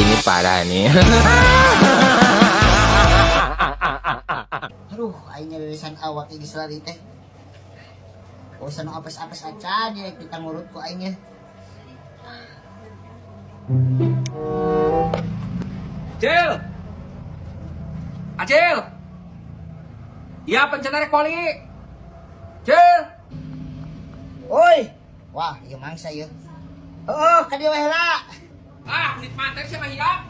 Ini parah nih. Aduh, aing nyaririsan awak geus lari teh. Usah nu apes-apes acan ya kita ngurut ku aing ya. Cil. Acil. Iya, pencet rek poli. Cil. Oi. Wah, ieu mangsa ieu. Heeh, ka dieu we heula. Ah, kulit mantek sih mah hiap.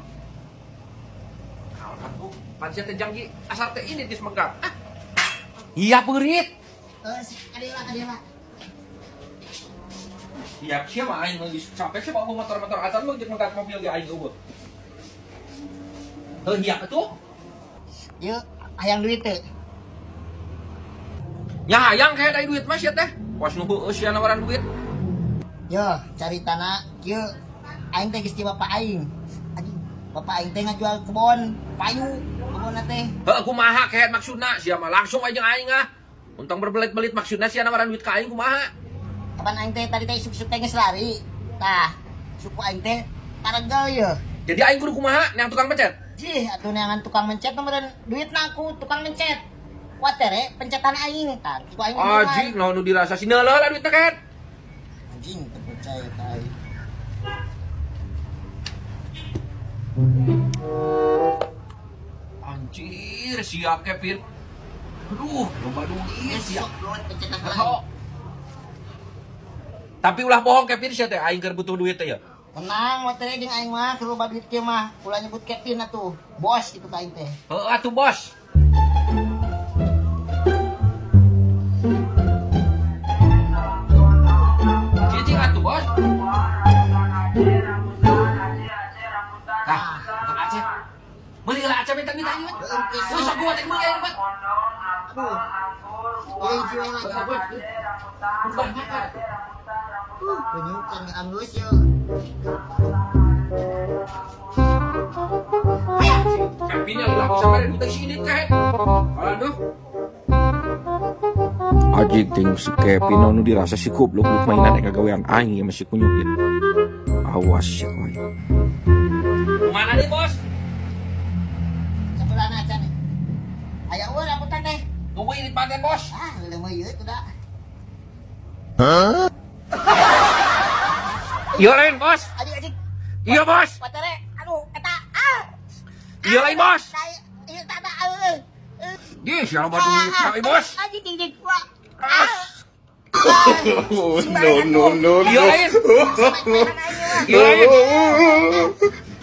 Naon atuh? Pan sia teh janggi asal teh ini geus megap. Ah. Iya peurit. Heeh, ka dieu lah, ka dieu lah. Iya, sia mah aing geus capek sia bawa motor-motor acan mah jeung megat mobil ge aing eueuh. Heuh, hiap atuh. Ieu hayang duit teu? Nya hayang kayak dari duit mah sia teh. Was nu heueuh sia nawaran duit. Yo, cari tanah kieu aing teh geus ti bapak aing. Anjing, bapak aing teh ngajual kebon, payu kebonna teh. Heuh, kumaha kayak maksudna sia mah langsung aja aing ah. Untung berbelit-belit maksudna sia nawaran duit ka aing kumaha? Kapan aing teh tadi teh isuk-isuk teh geus lari. Tah, suku aing teh taregel ye. Jadi aing kudu kumaha neang tukang pencet? Jih, atuh neangan tukang mencet meureun duitna aku tukang mencet. Watere pencetan aing tah, ku aing Anjing, naon nu dirasa si neuleuh lah duitna ket. Anjing, teu percaya ka aing. Anjir, sia Kevin. Aduh, loba duit sia. Sok duit pencetan aing. Sok. Tapi ulah bohong Kevin sia teh aing keur butuh duit teh ya. Tenang, watere jeung aing mah keur loba duit kieu mah. Ulah nyebut Kevin atuh. Bos itu ka aing teh. Heuh atuh bos. Cicing atuh bos. Tah, untuk Aceh. Meuli heula Aceh minta-minta ieu. Wih, sok gua teh meuli aing mah. Aduh. Euy, jiwa lah. Sok gua. Ubah makan. Penyukan anggus yo. Kevin yang ulah bisa mere duit si ini teh. Aduh. Anjing ting si Kevin nu dirasa si goblok duit mainan ek kagawean aing ieu masih kunyuk ieu. Awas ya koy. Mana nih bos? Sebelah aja nih. Aya eueuh rambutan teh. Tunggu ini paten bos. Ah, leumeui ieu tuh da. Iya lain bos. Adik adik. Iya bos. Watere, aduh, eta ah. Iya lain bos. Ieu tak tak eueuh. Ih, siapa duit tapi bos. Anjing ding ding wah. Ah. No no no. Iya lain. Iya lain.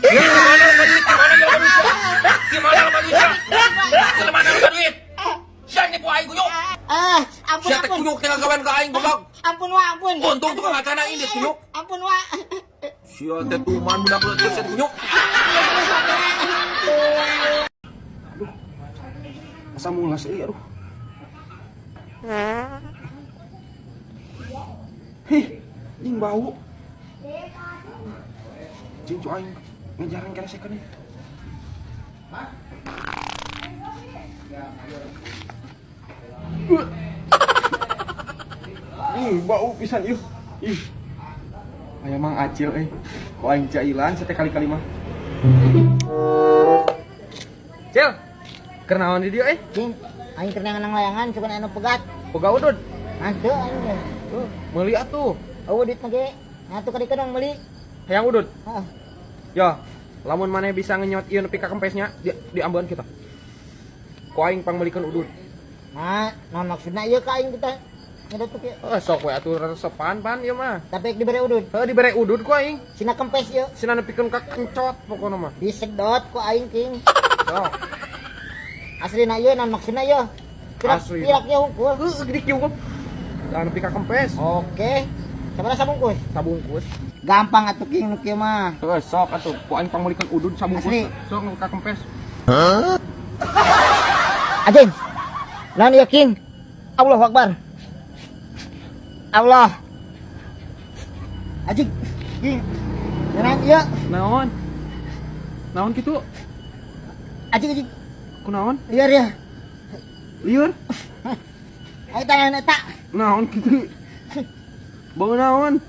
Iya mana loba duit? Mana loba duit? Gimana loba duit? Gimana loba duit? Sia nipu aing kunyuk. Ah, ampun Sia teh ampun. kunyuk teh ngagawean ka aing goblok. Ampun wa, ampun. Untung tukang acana ini kunyuk. Ampun wa. Sia teh tuman budak leutik sia kunyuk. Asa mulas euy aduh. Hih, anjing bau. Cing cu aing ngejaran keresekan ieu. Ih, bau pisan ieu. Ih. Aya Mang Acil euy. Ku aing jailan sate kali-kali mah. Cil, keur naon di dieu euy? Cing, aing keur nang layangan cuman anu pegat. Boga udud. Nah, teu aing teh. Tuh, meuli atuh. Eueuh duit mah ge. Nah, tuh kadieu dong meuli. Hayang udud. Heeh. Ya, lamun maneh bisa ngenyot ieu nepi ka kempesnya di ambeun kita. Ku aing pangmeulikeun udud. Nah, naon maksudna ieu ka aing kita nyedot tuh kieu. Heeh, sok we atuh resepan pan ieu mah. Tapi dibere udud. Heuh, dibere udud ku aing. Sina kempes ieu. Sina nepikeun ka kencot pokona mah. Disedot ku aing king. Sok. Aslina ieu naon maksudna ieu? Asli. Pirak ieu hungkul. Heuh, gede kieu hungkul. Tah nepi ka kempes. Oke. Sabaraha sabungkus? Sabungkus. Gampang atuh king nu kieu mah. Heuh, sok atuh ku aing pangmeulikeun udud sabungkus. Asli. Sok nepi ka kempes. Anjing. Naon ieu king? Allahu Akbar. Allah. Anjing. King. Naon ieu? Naon? Naon kitu? Anjing anjing. Kunaon? Lieur ya. Lieur? Ayo tangan eta. Naon kitu? Bau naon?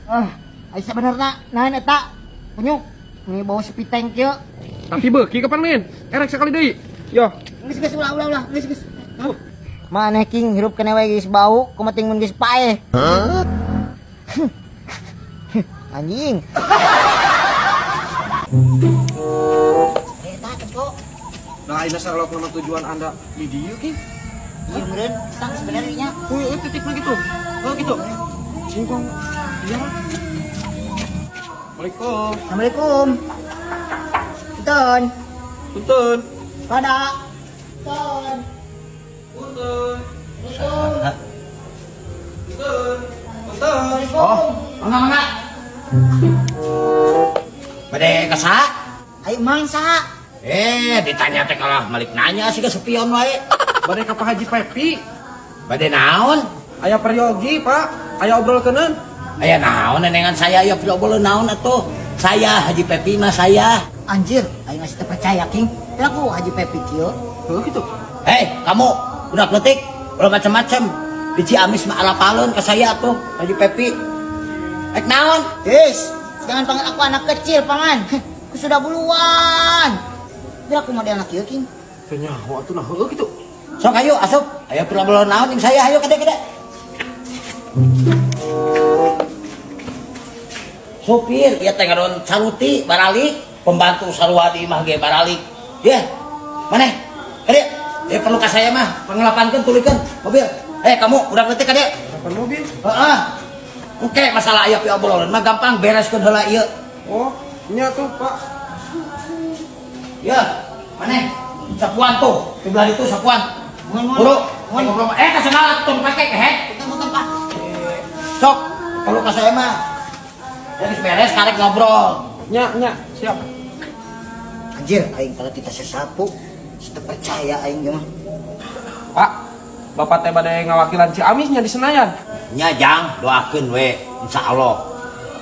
Ah, ayo sebenarnya naon eta? Kunyuk. Ini bau sepiteng kieu. Tapi beuki kapan lain? Erek sekali deui. Yo. Geus geus ulah ulah ulah, geus geus. Maneh king hirup keneh we geus bau, kumaha mun geus paeh. Anjing. Eta kok. Nah, ini sarlok nama tujuan Anda di dieu, King. Iya meureun, tang sebenarnya. Oh, titiknya gitu. Oh, gitu. Singkong. Iya. Assalamualaikum. Assalamualaikum. Punten. Punten. Pada. Punten. Punten. Assalamualaikum. Punten. Punten. Oh, mangga mangga. Bade ka saha? Ayo mang saha? Eh, ditanya teh kalah malik nanya sih ke spion wae. Bade ka Pak Haji Pepi. Bade naon? Aya peryogi, Pak. Aya obrolkeuneun. Aya naon nenengan saya ya boleh naon atuh. Saya Haji Pepi mah saya. Anjir, aing masih percaya king. Kenapa Haji Pepi kieu? Heuh gitu. Hei, kamu udah letik, udah macem-macem. Di Ciamis mah arapaleun ke saya tuh, Haji Pepi. Ek naon? Yes, jangan panggil aku anak kecil, paman. Aku sudah buluan. Biar aku model anak kieu king. Teu nyaho atuh nah heuh gitu. Sok ayo asup. Ayo pula naon jeung saya, ayo kade-kade. Supir, ieu teh ngadon saruti baralik, pembantu sarua di imah ge baralik. Ye, maneh? Kade? Ya perlu ka saya mah, pangelapankeun tulikeun mobil. Eh kamu udah letik kade? Kapan mobil? Heeh. Oke, masalah aya pi obrolan mah gampang bereskeun heula ieu. Oh, nya tuh, Pak. Ya, maneh? Sapuan tuh, di belah itu sapuan. Mun mun. Buru, ngobrol. Eh, kasengala tong pake kehe. Punten punten, Pak. Sok, kalau ka saya mah. Ya geus beres karek ngobrol. Nya, nya, siap. Anjir, aing kalau tidak sesapu, sudah percaya aing mah. Pak, Bapak teh bade ngawakilan Ciamisnya di Senayan. Nya jang, doakeun we, insyaallah.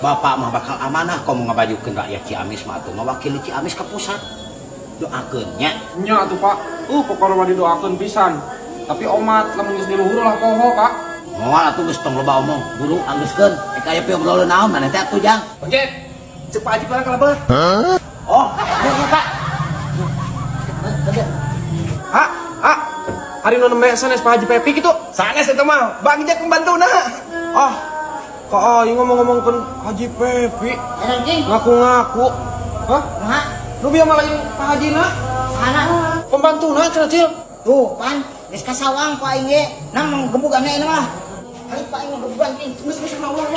Bapak mah bakal amanah komo ngabajukeun rakyat Ciamis mah atuh ngawakili Ciamis ke pusat. Doakeun nya. Nya atuh, Pak. Pokokna mah didoakeun pisan. Tapi omat lamun geus di luhur lah poho, Pak. Moal atuh geus tong loba omong, buru anggeuskeun. Ek aya pi obrolan naon maneh teh atuh jang. Oke. Cek Pak Haji barang kalebet. Oh, iya Pak. Ah, ah. Hari nu nembe sanes Pak Haji Pepi gitu. Sanes eta mah, Bang Jack pembantuna. Ah, kok aing ngomong-ngomongkeun Haji Pepi. Enak king. Ngaku-ngaku. Hah? Kumaha? Nu bieu mah lain Pak Haji na. Sana. Pembantuna cenah cil. Tuh, pan, geus kasawang ku aing ge. Nang menggebuk ane ini mah. Hari Pak aing menggebukan king. Geus geus ulah ulah.